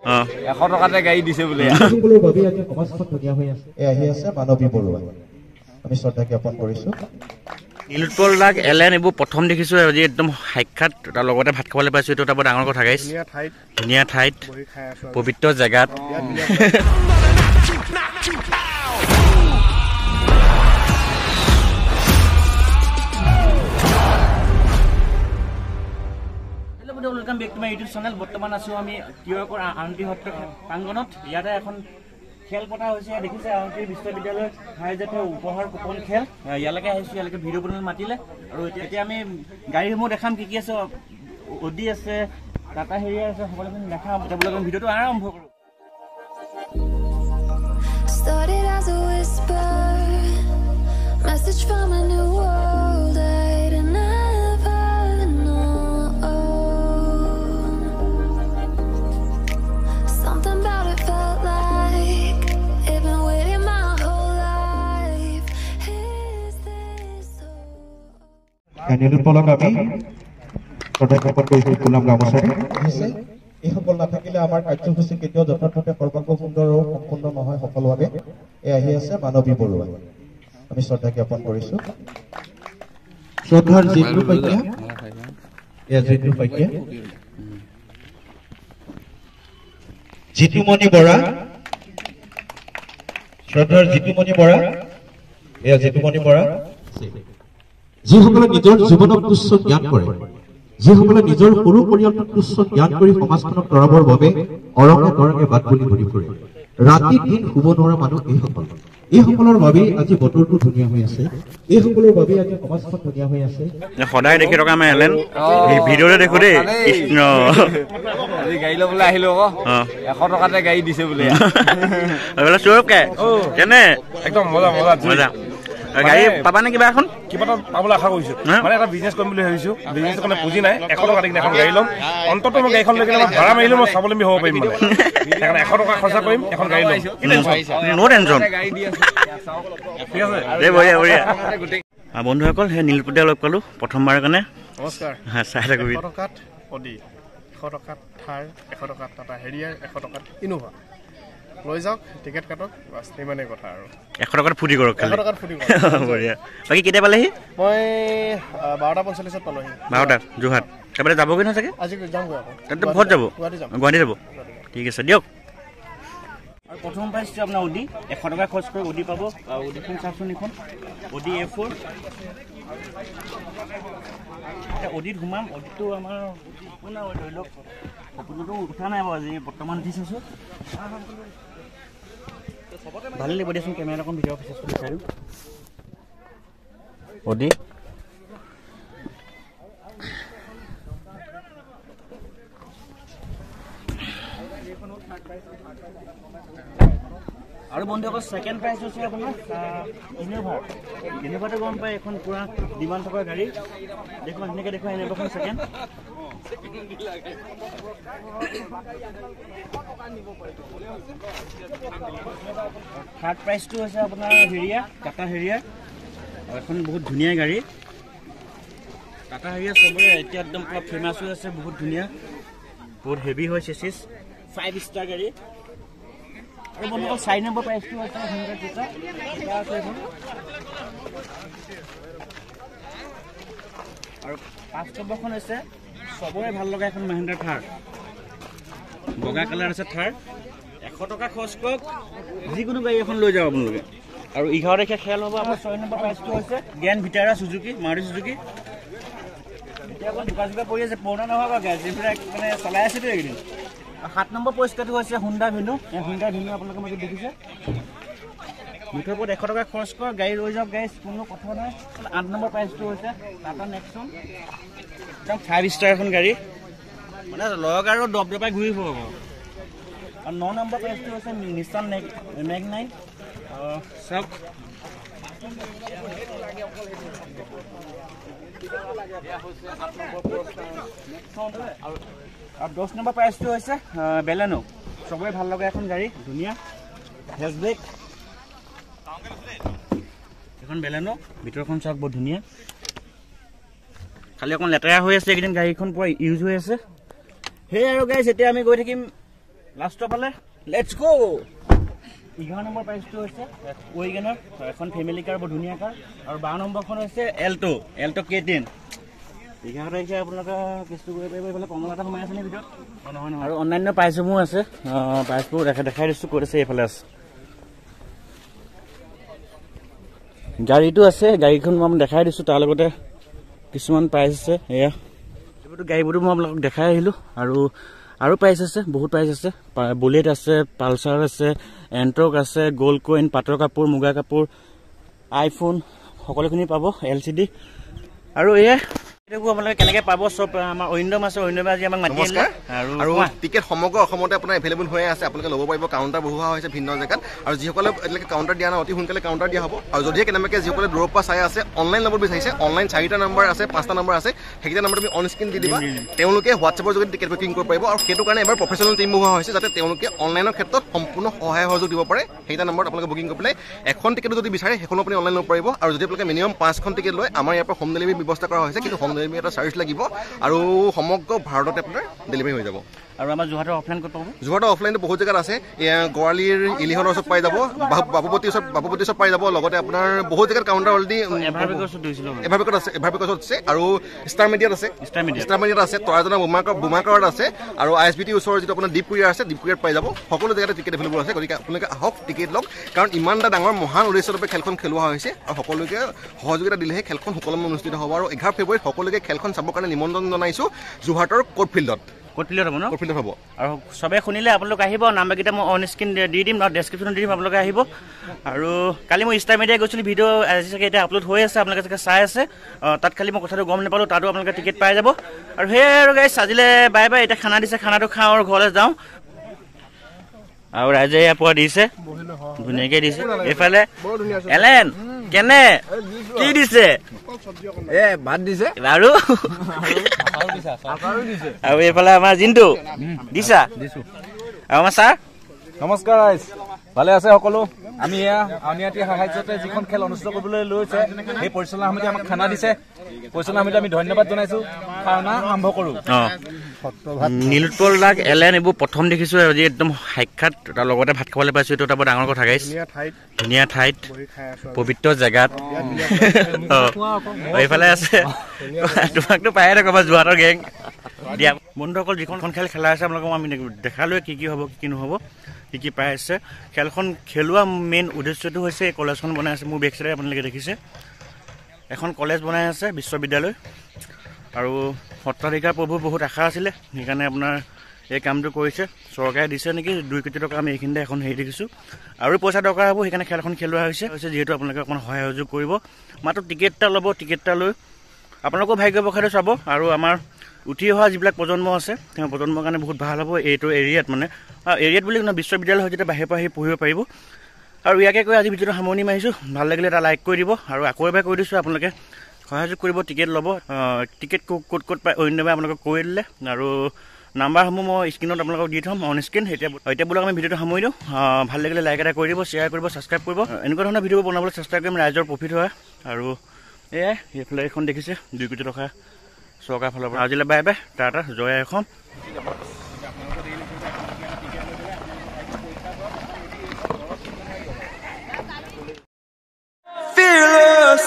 100 টকাতে গাড়ী দিছে বোলে। সকলোৰ বাবে আজি সমাজখন ধুনীয়া হৈ আছে। এই আহি আছে মানৱী বৰুৱা, আমি শ্ৰদ্ধা জ্ঞাপন কৰিছোঁ। নীলোৎপল দাক এলেন এইবোৰ প্ৰথম দেখিছোঁ আজি, একদম সাক্ষাৎ তাৰ লগতে ভাত খাবলৈ পাইছোঁ, এইটো এটা বৰ ডাঙৰ কথা গাইছ। ধুনীয়া ঠাইত, পবিত্ৰ জেগাত। Welcome back to my YouTube channel. বৰ্তমান আছোঁ আমি টীয়কৰ আউনীআটী সত্ৰ প্ৰাংগণত। ইয়াতে এখন খেল পতা হৈছে, দেখিছে আউনীআটী বিশ্ববিদ্যালয়ৰ ৰাইজে উপহাৰ কুপন খেল। ইয়ালৈকে আহিছোঁ, ইয়ালৈকে ভিডিঅ' বনাবলৈ মাতিলে। আৰু এতিয়া আমি গাড়ীসমূহ দেখাম, কি কি আছে, অডি আছে, টাটা হেৰিয়াৰ আছে, সকলোখিনি দেখাম। এতিয়া আমি ভিডিঅ'টো আৰম্ভ কৰোঁ। Started as a whisper, message from a new world I'd never known. Something about it felt like it'd been waiting my whole life. Is this hope? নীলোৎপলক আমি শ্ৰদ্ধা জ্ঞাপন কৰিছোঁ গোলাম গামোচাৰে। এইসকল নাথাকিলে আমাৰ কাৰ্যসূচী কেতিয়াও যথাৰ্থতে সৰ্বাংগ সুন্দৰ আৰু সম্পূৰ্ণ নহয় সফলভাৱে। এই আহি আছে মানৱী বৰুৱা, আমি শ্ৰদ্ধা জ্ঞাপন কৰিছোঁ। শ্ৰদ্ধাৰ জিন্টু শইকীয়া, এয়া জিন্টু শইকীয়া। জিতুমণি বৰা, শ্ৰদ্ধাৰ জিতুমণি বৰা, এয়া জিতুমণি বৰা। যিসকলে নিজৰ জীৱনক তুচ্ছ জ্ঞান কৰে, যিসকলে নিজৰ সৰু পৰিয়ালটোক তুচ্ছ জ্ঞান কৰি সমাজখনক তৰাবৰ বাবে অৰঙে তৰঙে বাট বুলি ঘূৰি ফুৰে, ৰাতি দিন শুব নোৱাৰা মানুহ এইসকল। এইসকলৰ বাবেই আজি বতৰটো ধুনীয়া হৈ আছে, এইসকলৰ বাবেই আজি সমাজখন ধুনীয়া হৈ আছে। সদায় দেখি থকা আমি এলেন ভিডিঅ'তে দেখো দেই। কৃষ্ণ, আজি গাড়ী ল'বলৈ আহিলো আকৌ, 100 টকাতে গাড়ী দিছে বোলে। কেনে একদম মজা মজা মজা গাড়ী পাবা নে কিবা এখন? কিবা এটা পাবলৈ আশা কৰিছোঁ, মানে এটা বিজনেছ কৰিম বুলি ভাবিছোঁ। বিজনেছৰ কাৰণে পুঁজি নাই, 100 টকা দি কিনে এখন গাড়ী ল'ম। অন্ততঃ মই গাড়ীখন লৈ কিনে মই ভাড়া মাৰিলেও মই স্বাৱলম্বী হ'ব পাৰিম। মানে সেইকাৰণে 100 টকা খৰচা কৰিম, এখন গাড়ী ল'ম। ন' টেনশ্যন। ঠিক আছে, বঢ়িয়া বঢ়িয়া। বন্ধুসকল, সেই নীলপতিয়া লগ পালোঁ প্ৰথমবাৰৰ কাৰণে। নমস্কাৰ। চাই থাকোঁ। 100 টকাত অডি, 100 টকাত থাৰ, 100 টকাত টাটা হেৰিয়াৰ, 100 টকাত ইনোভা লৈ যাওক, টিকেট কাটক, বাছ ইমানেই কথা। আৰু 100 টকাত ফুৰ্তি কৰক, 100 টকাত ফুৰ্তি কৰক। বঢ়িয়া। বাকী কেতিয়া পালেহি? মই 12:45 পালোহি। 12টা যোৰহাট। তাৰপৰা যাবগৈ নহয় চাগে? আজি যামগৈ আকৌ। তাতে ঘৰত যাব? গুৱাহাটী যাম। গুৱাহাটী যাব। ঠিক আছে দিয়ক। আৰু প্ৰথম প্ৰাইজটো আপোনাৰ অডি, 100 টকা খৰচ কৰি অডি পাব। আৰু অডিখন চাওকচোন, এইখন অডি A4। এতিয়া অডিত সোমাম। অডিতটো আমাৰ ধৰি লওক সপোনতো উঠা নাই বাৰু, আজি বৰ্তমান উঠি চাইছোঁ। ভালেই লাগিব দিয়াচোন, কেমেৰা অকণ ভিডিঅ' ফিচাৰ্ছটো দেখাই দিওঁ। অডি আৰু বন্ধুসকল, ছেকেণ্ড প্ৰাইজ হৈছে আপোনাৰ ইন'ভা। ইন'ভাটো গম পায়, এখন পূৰা ডিমাণ্ড থকা গাড়ী। দেখুৱা, ধুনীয়াকৈ দেখুৱা ইন'ভাখন ছেকেণ্ড। থাৰ্ড প্ৰাইজটো হৈছে আপোনাৰ হেৰিয়াৰ, টাটা হেৰিয়াৰ। এখন বহুত ধুনীয়া গাড়ী টাটা হেৰিয়াৰ, চবৰে এতিয়া একদম পূৰা ফেমাছ হৈ আছে, বহুত ধুনীয়া, বহুত হেভি হয় চেচিছ, 5 ষ্টাৰ গাড়ী। আৰু বন্ধুসকল, 4 নম্বৰ প্ৰাইজটো হৈছে হোণ্ডা ক্ৰেটা, আছে এখন। আৰু 5 নম্বৰখন হৈছে চবৰে ভাল লগা এখন মহিন্দ্ৰা থাৰ, বগা কালাৰ আছে থাৰ। 100 টকা খৰচ কৰক, যিকোনো গাড়ী এখন লৈ যাওক আপোনালোকে। আৰু 11 তাৰিখে খেল হ'ব। আপোনাৰ 6 নম্বৰ প্ৰাইজটো হৈছে গ্ৰেণ্ড ভিটাৰা চুজুকি, মাৰুতি চুজুকি। এতিয়া অকণ জোকা জোকা পৰি আছে, পুৰণা নহয় বাৰু, যিবিলাক মানে চলাই আছেতো এইকেইদিন। 7 নম্বৰ পুৰস্কাৰটো হৈছে হোণ্ডা ভেনু। এই হোণ্ডা ভেনু আপোনালোকে মাজত দেখিছে। মুঠৰ ওপৰত 100 টকা খৰচ কৰক, গাড়ী লৈ যাওক গাড়ী, কোনো কথা নাই। 8 নম্বৰ প্ৰাইজটো হৈছে টাটা নেক্সন, একদম 5 ষ্টাৰ এখন গাড়ী, মানে লগ আৰু দপদপাই ঘূৰি ফুৰিব। আৰু 9 নম্বৰ প্ৰাইজটো হৈছে নিচান মেগ 9। চাওক, আৰু 10 নম্বৰ প্ৰাইজটো হৈছে বেলেনো, চবৰে ভাল লগা এখন গাড়ী, ধুনীয়া হেচবেক এখন বেলেনো। ভিতৰখন চাওক বহুত ধুনীয়া, খালি অকণ লেতেৰা হৈ আছে এইকেইদিন, গাড়ীখন পুৰা ইউজ হৈ আছে। সেয়াই আৰু গাইজ, এতিয়া আমি গৈ থাকিম লাষ্টৰ ফালে let's গ'। 11 নম্বৰ প্ৰাইজটো হৈছে ৱেগেনাৰ, এখন ফেমিলি কাৰ, বৰ ধুনীয়া কাৰ। আৰু 12 নম্বৰখন হৈছে এল্ট', এল্ট' K10। 11 তাৰিখে আপোনালোকে কেছটো কৰিব পাৰিব। এইফালে কমলা এটা সোমাই আছে নে ভিতৰত? নহয় নহয়। আৰু অন্যান্য প্ৰাইজসমূহ আছে, প্ৰাইজবোৰ দেখাই দিছোঁ ক'ত আছে। এইফালে আছে গাড়ীটো আছে, গাড়ীখন মই দেখাই দিছোঁ, তাৰ লগতে কিছুমান প্ৰাইজ আছে। এয়া এইবোৰতো গাড়ীবোৰতো মই আপোনালোকক দেখাই আহিলোঁ। আৰু প্ৰাইজ আছে, বহুত প্ৰাইজ আছে। বুলেট আছে, পালচাৰ আছে, এণ্ট্ৰক আছে, গ'ল্ড কইন, পাটৰ কাপোৰ, মুগা কাপোৰ, আইফোন, সকলোখিনি পাব, LCD। আৰু এয়াই আপোনালোকে কেনেকৈ পাব চব আমাৰ অৰিন্দম আছে, অৰিন্দমে আজি আমাক মাতি আনিলে। আৰু টিকেট সমগ্ৰ অসমতে আপোনাৰ এভেইলেবল হৈ আছে, আপোনালোকে ল'ব পাৰিব। কাউণ্টাৰ বহোৱা হৈছে ভিন্ন জেগাত, আৰু যিসকলে এতিয়ালৈকে কাউণ্টাৰ দিয়া নাই অতি সোনকালে কাউণ্টাৰ দিয়া হ'ব। আৰু যদিহে কেনেবাকৈ যিসকলে দূৰৰ পৰা চাই আছে অনলাইন ল'ব বিচাৰিছে, অনলাইন 4টা নম্বৰ আছে, 5টা নম্বৰ আছে, সেইকেইটা নম্বৰ তুমি অন স্ক্ৰীণ দি দিবা, তেওঁলোকে হোৱাটছএপৰ যোগেদি টিকেট বুকিং কৰিব পাৰিব। আৰু সেইটো কাৰণে এবাৰ প্ৰফেচনেল টীম বহোৱা হৈছে, যাতে তেওঁলোকে অনলাইনৰ ক্ষেত্ৰত সম্পূৰ্ণ সহায় সহযোগ দিব পাৰে। সেইকেইটা নম্বৰত আপোনালোকে বুকিং কৰি পেলাই এখন টিকেটো যদি বিচাৰে সেইখনো আপুনি অনলাইন ল'ব পাৰিব। আৰু যদি আপোনালোকে মিনিমাম 5খন টিকেট লয়, আমাৰ ইয়াৰ পৰা হোম ডেলিভাৰী ব্যৱস্থা কৰা হৈছে, কিন্তু হোম ডেলিভাৰী এটা চাৰ্জ লাগিব। আৰু সমগ্ৰ ভাৰততে আপোনাৰ ডেলিভাৰী হৈ যাব। আৰু আমাৰ যোৰহাটৰ অফলাইন ক'ত পাব? যোৰহাটৰ অফলাইনটো বহুত জেগাত আছে, গড়ালিৰ ইলিহলৰ ওচৰত পাই যাব, বাপুপতিৰ ওচৰত পাই যাব, লগতে আপোনাৰ বহুত জেগাত কাউণ্টাৰ অলৰেডি এভাৰবেকত আছে, এভাৰবেকত আছে, আৰু ষ্টাৰ মিডিয়াত আছে, ষ্টাৰ মিডিয়াত আছে, তৰাজনা বোমাকৰত আছে, আৰু I S B টিৰ ওচৰৰ যিটো আপোনাৰ দ্বীপ কুৰিয়াৰ আছে, দ্বীপ কুৰিয়াত পাই যাব। সকলো জেগাতে টিকেট এভেইলেবল আছে, গতিকে আপোনালোকে আহক, টিকেট লওক, কাৰণ ইমান এটা ডাঙৰ মহান উদ্দেশ্যৰ বাবে খেলখন খেলোৱা হৈছে আৰু সকলোকে সহযোগিতা দিলেহে খেলখন সুকলমে অনুষ্ঠিত হ'ব। আৰু 11 ফেব্ৰুৱাৰীত সকলোকে খেলখন চাবৰ কাৰণে নিমন্ত্ৰণ জনাইছোঁ যোৰহাটৰ কোৰ্ট ফিল্ডত। কোৰ্ট ফিল্ডত হ'ব ন? কোৰ্ট ফিল্ডত হ'ব। আৰু চবে শুনিলে আপোনালোক আহিব, নাম্বাৰকেইটা মই অন স্ক্ৰীণ দি দিম, আৰু ডেছক্ৰিপশ্যনত দি দিম, আপোনালোকে আহিব। আৰু কালি মই ষ্টাৰ মিডিয়া গৈছিলোঁ, ভিডিঅ' আজি চাগে এতিয়া আপলোড হৈ আছে, আপোনালোকে চাগে চাই আছে, তাত খালি মই কথাটো গম নাপালোঁ, তাতো আপোনালোকে টিকেট পাই যাব। আৰু সেয়াই আৰু গাইজ, আজিলৈ বাই বাই। এতিয়া খানা দিছে, খানাটো খাওঁ আৰু ঘৰলৈ যাওঁ। আৰু ৰাইজে ইয়াৰ পৰা দিছে, ধুনীয়াকৈ দিছে। এইফালে এলেন কেনে কি দিছে? ভাত দিছে আৰু আৰু এইফালে আমাৰ জিন্তু দিছা আৰু আমাৰ ছাৰ। নমস্কাৰ ৰাইজ, ভালে আছে সকলো? আমি এয়া আউনীআটী সাহায্যতে যিখন খেল অনুষ্ঠিত কৰিবলৈ লৈছে, সেই পৰিচালনা সমিতিয়ে আমাক খানা দিছে, পৰিচালনা সমিতি আমি ধন্যবাদ জনাইছো। খানা আৰম্ভ কৰোঁ। নীলোৎপল দাক, এলেন এইবোৰ প্ৰথম দেখিছোঁ আজি, একদম সাক্ষাৎ তাৰ লগতে ভাত খাবলৈ পাইছোঁ, এইটো এটা বৰ ডাঙৰ কথা গাইছ। ধুনীয়া ঠাইত, পবিত্ৰ জেগাত। এইফালে আছে তোমাকতো পায়ে থাকো আমাৰ যোৰহাটৰ গেং। দিয়া বন্ধুসকল, যিখন খেল খেলা আছে আপোনালোকক আমি দেখালোৱে কি কি হ'ব, কি কি নহ'ব, কি কি পাই আছে। খেলখন খেলোৱা মেইন উদ্দেশ্যটো হৈছে এই কলেজখন বনাই আছে, মোৰ বেক চাইডে আপোনালোকে দেখিছে এখন কলেজ বনাই আছে, বিশ্ববিদ্যালয়। আৰু সত্ৰাধিকাৰ প্ৰভুৰ বহুত আশা আছিলে, সেইকাৰণে আপোনাৰ এই কামটো কৰিছে। চৰকাৰে দিছে নেকি 2 কোটি টকা, আমি এইখিনিতে এখন হেৰি দেখিছোঁ। আৰু পইচা দৰকাৰ হ'ব, সেইকাৰণে খেলখন খেলোৱা হৈছে। যিহেতু আপোনালোকে অকণমান সহায় সহযোগ কৰিব, মাত্ৰ টিকেট এটা ল'ব, টিকেট এটা লৈ আপোনালোকেও ভাগ্য প্ৰসাদে চাব। আৰু আমাৰ উঠি অহা যিবিলাক প্ৰজন্ম আছে, তেওঁ প্ৰজন্মৰ কাৰণে বহুত ভাল হ'ব এইটো এৰিয়াত, মানে এৰিয়াত বুলি নহয়, বিশ্ববিদ্যালয় হৈ যেতিয়া বাহিৰৰ পৰা আহি পঢ়িব পাৰিব। আৰু ইয়াকে কৈ আজি ভিডিঅ'টো সামৰণি মাৰিছোঁ। ভাল লাগিলে এটা লাইক কৰি দিব, আৰু আকৌ এবাৰ কৈ দিছোঁ আপোনালোকে সহযোগ কৰিব, টিকেট ল'ব, টিকেট ক'ত ক'ত পায় অৰিন্দমে আপোনালোকক কৈ দিলে। আৰু নাম্বাৰসমূহ মই স্ক্ৰীণত আপোনালোকক দি থ'ম অন স্ক্ৰীণ। এতিয়া বোলে আমি ভিডিঅ'টো সামৰি দিওঁ। ভাল লাগিলে লাইক এটা কৰি দিব, শ্বেয়াৰ কৰিব, ছাবস্ক্ৰাইব কৰিব। এনেকুৱা ধৰণৰ ভিডিঅ' বনাবলৈ চেষ্টা কৰিম, ৰাইজৰ প্ৰফিট হয়। আৰু এয়াই এইফালে এইখন দেখিছে 2 কোটি টকা চৰকাৰৰ ফালৰ পৰা। আজিলৈ বাই বাই, টাটা, জয় আই অসম। Fearless.